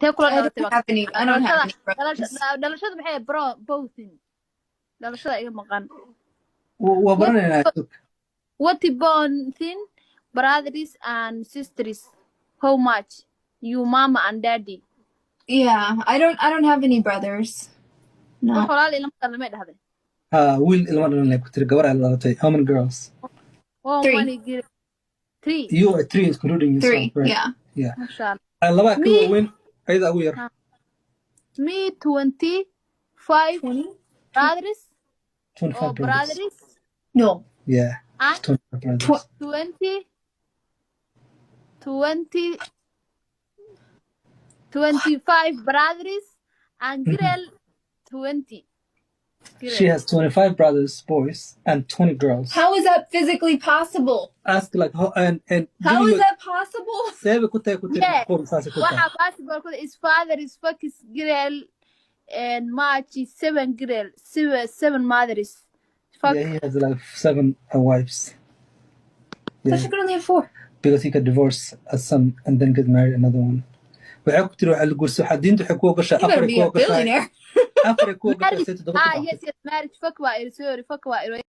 Intee kula I dhalatay? don't have any. I don't have any brothers. Dhalashada maxay, bro? Bowthin dhalashada iga maqan. Waa baranaynaa. What bowthin brothers and sisters? How much you mama and daddy? Yeah, I don't. I don't have any brothers. No. Wax walaal ilama dhalan may dhahday? Ha, wiil ilma dhalan ku tiri, gabar ay dhalatay. How many girls? Oh. Three. Many girls? Three. You are three, including yourself? Three. Right? Yeah. Yeah. Masha Allah. Ay, labaa ka waaweyn, ayada ugu yar. Me 25 20? brothers 25 or brothers. Brothers. No. Yeah. And 25 brothers. 20 20 25 brothers and girl 20. She has 25 brothers, boys, and 20 girls. How is that physically possible? Ask like how and How is guriga that possible? Seebe ku tahay, ku tiri. Yeah. Macquul saasay ku tahay. Waxa possible ku is father is fuck is girl and match is seven girl, seven mothers fuck. Yeah, he has like seven wives. I Yeah, thought you could only have four. Because he could divorce a son and then get married another one. Waxay ku tiri waxaa la guursa, waxaa diinta waxay ku ogashaa You better afaray be ku a ogashahay billionaire. Afaray ku ogashahay Marriage. Say toddoba ku Ah. dhacday. Yes, marriage fuck waa iri, sorry, fuck waa iri.